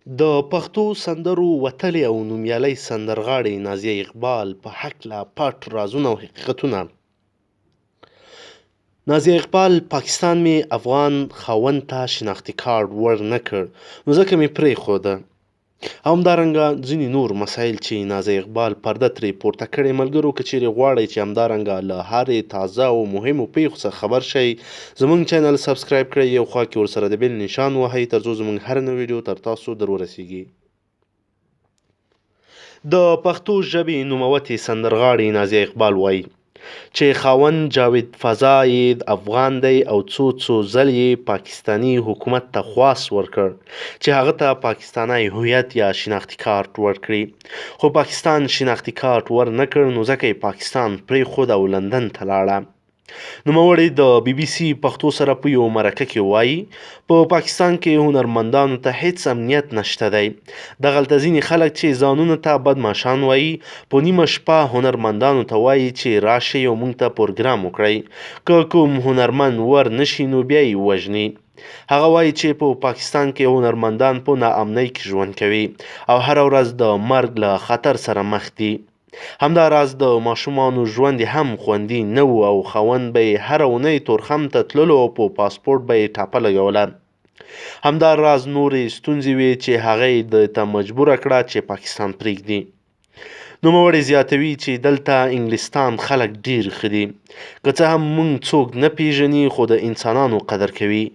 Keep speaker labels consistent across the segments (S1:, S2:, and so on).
S1: د پښتو سندرو وتلې او نومیالۍ سندرغاړې نازیه اقبال په هکله پټ رازونه او حقیقتونه. نازیه اقبال، پاکستان مې افغان خاوند ته شناختي کارډ ور نه کړ، نو ځکه مې پرېښوده. او همدارنګه ځینې نور مسایل چې نازیه اقبال پرده ترې پورته کړې. ملګرو، که چیرې غواړئ چې همدارنګه له هرې تازه او مهمو پیښو څخه خبر شئ، زمونږ چینل سبسکرایب کړئ، یو خوا کې ورسره د بیل نشان وهئ، ترڅو زمونږ هره نوې ویډیو تر تاسو در ورسیږي. د پښتو ژبې نوموتې سندرغاړې نازیه اقبال وایي چې خاوند جاوید فضا یې افغان دی او څو څو ځل یې پاکستاني حکومت ته خواست ورکړ چې هغه ته پاکستانی هویت یا شناختي کارت ورکړي، خو پاکستان شناختي کارت ور نه کړ، نو ځکه یې پاکستان پرېښود او لندن ته لاړه. نوموړې د بي بي سي پښتو سره په یوه مرکه کې وايي، په پاکستان کې هنرمندانو ته هېڅ امنیت نشته دی. دغلته ځینې خلک چې ځانونو ته بدمعاشان وايي، په نیمه شپه هنرمندانو ته وايي چې راشئ او موږ ته پروګرام وکړئ. که کوم هنرمند ور نه شي نو بیا یې وژني. هغه وايي چې په پاکستان کې هنرمندان په ناامنۍ کې ژوند کوي او هره ورځ د مرګ له خطر سره مخ دي. همدا راز د ماشومانو ژوند یې هم خوندي نه و او خاوند به یې هره اونۍ تورخم ته تللو او په پاسپورټ به یې ټاپه لګوله. همدا راز نورې ستونزې وې چې هغه یې ده ته مجبوره کړه چې پاکستان پرېږدي. نوموړې زیاتوي چې دلته انګلستان خلک ډېر ښه دي. که څه هم موږ څوک نه پېژني، خو د انسانانو قدر کوي.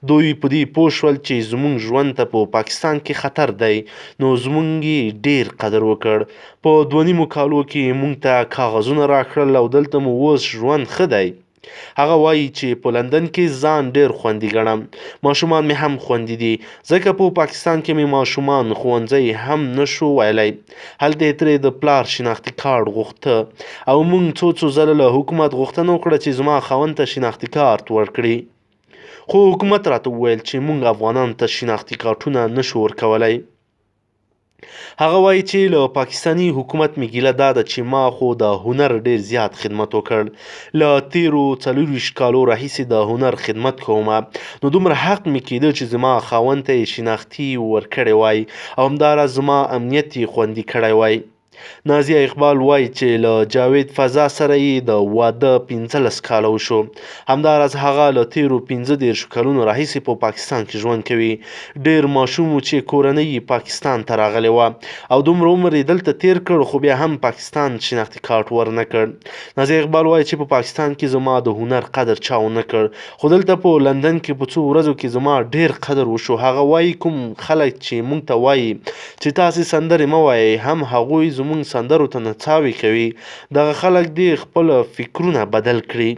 S1: دوی په دې پوه شول چې زموږ ژوند ته په پاکستان کې خطر دی، نو زموږ یې ډېر قدر وکړ. په 2.5 کالو کې یې موږ ته کاغذونه راکړل او دلته مو اوس ژوند ښه دی. هغه وايي چې په لندن کې ځان ډېر خوندي ګڼم، ماشومان مې هم خوندي دي، ځکه په پاکستان کې مې ماشومان ښوونځی هم نه شو ویلی. هلته یې ترې د پلار شناختي کارت غوښته او موږ څو څو ځله له حکومت غوښتنه وکړه چې زما خاوند ته شناختي کارت ورکړي، خو حکومت راته وویل چې موږ افغانانو ته شناختي کارتونه نه شو ورکولی. هغه وايي چې له پاکستاني حکومت مې ګیله دا ده چې ما خو د هنر ډېر زیات خدمت وکړ، له تېرو 24 کالو راهیسې د هنر خدمت کوم، نو دومره حق مې کېده چې زما خاوند ته یې شناختي ورکړې وای او همداراز زما امنیت یې خوندي کړی وای. نازیه اقبال وايي چې له جاوید فضا سره یې د واده 15 کاله وشو. همداراز هغه له تېرو 35 کلونو راهیسې په پاکستان کې ژوند کوي. ډېر ماشوم و چې کورنۍ یې پاکستان ته راغلې وه او دومره عمر یې دلته تېر کړ، خو بیا هم پاکستان شناختي کارت ورنه کړ. نازیه اقبال وايي چې په پاکستان کې زما د هنر قدر چا ونه کړ، خو دلته په لندن کې په څو ورځو کې زما ډېر قدر وشو. هغه وايي کوم خلک چې موږ ته وايي چې تاسې سندرې مه وایئ، هم هغوی زموږ سندرو ته نڅاوې کوي. دغه خلک دې خپل فکرونه بدل کړي.